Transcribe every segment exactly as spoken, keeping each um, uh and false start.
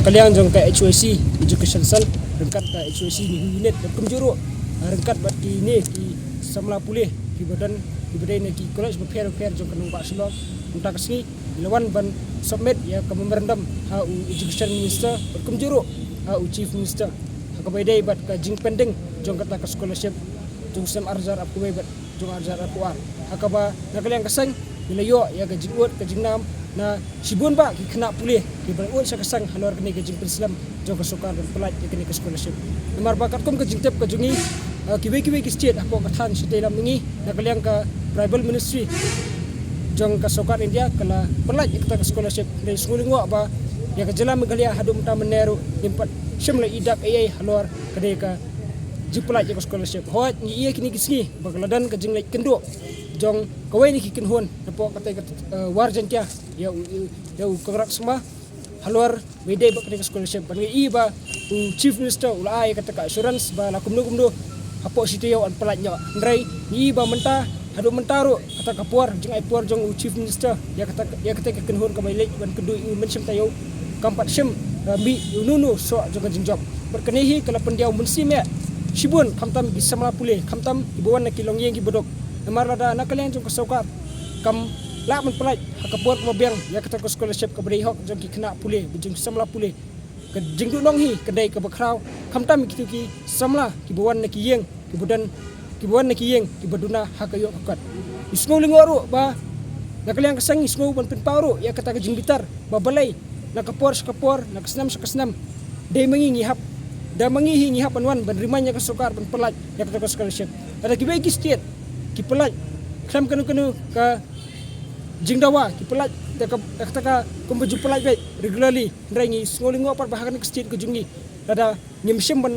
Liang jong ka H Y C Education Cell ryngkat ka H Y C NEHU unit bad kumjuh ruh ryngkat bad kine ki samla pule kiba don kiba dei na ki college bapher bapher jong ka nongbah Shillong. Mynta ka sngi ngi la wan ban submit ïa ka memorandum ha u Education Minister bad kumjuh ruh ha u Chief Minister ha kaba ïadei bad ka jingpending jong kata ka scholarship jong snem arhajar arphew wei bad jong arhajar arphew ar. Ha kaba na ka liang ka seng ngi la ïoh ïa ka jingud ka jingnam na shibun bah ki khynnah pule kiba la ud sha ka seng halor kane ka jingpynslem jong ka sorkar ban pyllait ïa kane ka scholarship. Namar ba katkum ka jingtip ka jong ngi, eh, kiwei kiwei ki state hapoh ka thaiñ shatei lam ngi na ka liang ka tribal ministry jong ka sorkar India ka la pyllait ïa kata ka scholarship. Hynrei sngewlyngngoh ba ïa ka jylla Meghalaya haduh mynta mynne ruh ngim pat shym la i dak ei ei halor kane ka jingpyllait ïa ka scholarship. Hooid ngi ïa kine ki sngi ba ka la don ka jingleit kynduh jong kawei na ki kynhun napoh kata ka, eh, War Jaiñtia ïa u, ïa u Conrad Sangma halor ba ïadei bad kane ka scholarship. Bad ngi i ba u Chief Minister u la ai kata ka assurance ba la kumno kumno hapoh shi taïew yn pyllait noh. Hynrei ngi i ba mynta haduh mynta ruh kata ka por jingai por jong u Chief Minister ïa kata ïa kata ka kynhun kaba ïaleit ban kynduh ïa u mynshem taïew kam pat shym, eh, mih ïa uno uno soh jong ka jingjop. Bad kane hi ka la pyndiaw mynsiem eh shibun khamtam ki samla pule khamtam kiba wan na ki longïing kiba duk. Namar lada na ka liang jong ka sorkar kam lah ban pyllait ha ka por kaba biang ïa kata ka scholarship kaba dei hok jong ki khynnah pule jong ki samla pule. Ka jingduhnong hi ka dei kaba khraw khamtam ïa kito ki samla kiba wan na ki ïing kiba don kiba wan na ki ïing kiba duna ha ka ïoh ka kot. Ngi sngewlyngngoh ruh ba na ka liang ka seng ngi sngew ban pynpaw ruh ïa kata ka jingbitar ba balei na ka por sha ka por na ka snem sha ka snem dei ma ngi ngi hap da ma ngi hi ngi hap ban wan ban remind ïa ka sorkar ban pyllait ïa kata ka scholarship. Lada kiwei ki state ki pyllait khlem kano kano ka jingdawa ki pyllait da ka da kata ka kumba ju pyllait beit regularly. Hynrei ngi sngewlyngngoh pat ba ha kane ka state ka jong ngi lada ngim shym ban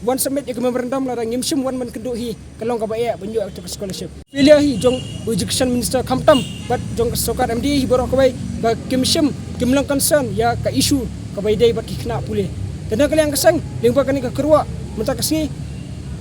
wan submit ïa ka memorandum lada ngim shym wan ban kynduh hi ka long kaba eh ban ïoh ïa ka scholarship. Failure hi jong u education minister khamtam bad jong ka sorkar M D A hi baroh kawei ba kim shym kim long concern ïa ka issue kaba ïadei bad ki khynnah pule. Te na ka liang ka seng lyngba kane ka kyrwoh mynta ka sngi,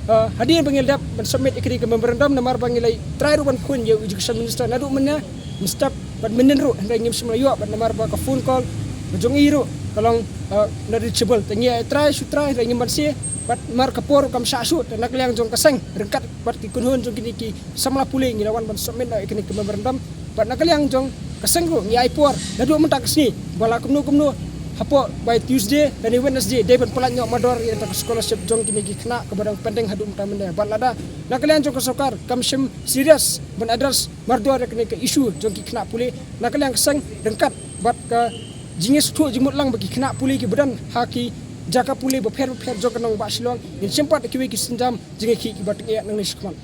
ah, hadien ba ngi la dep ban submit ïa kane ka memorandum namar ba ngi la try ruh ban phone ïa u education minister naduh mynne mynstep bad mynnin ruh hynrei ngim shym la ïoh bad namar ba ka phone call ka jong i ruh ka long, ah, not reachable. Te ngi ai try shu try hynrei ngim banse bad namar ka por ruh kam shah shuh. Te na ka liang jong ka seng ryngkat bad ki kynhun jong kine ki samla pule ngi la wan ban submit noh ïa kane ka memorandum bad na ka liang jong ka seng ruh ngi ai por naduh mynta ka sngi ba la kumno kumno hapoh by Tuesday lane Wednesday dei ban pyllait noh mardor ïa kata ka scholarship jong kine ki khynnah kaba dang pending haduh mynta mynne. Bad lada na ka liang jong ka sorkar kam shym serious ban address mardor ïa kane ka issue jong ki khynnah pule na ka liang ka seng ryngkat bad ka jingïasngewthuh jingmut lang ba ki khynnah pule kiba don ha ki jaka pule bapher bapher jong ka nongbah Shillong ngin shim pat ïa kiwei ki sienjam jingïakhih kiba tyngeh nangne shakhmat.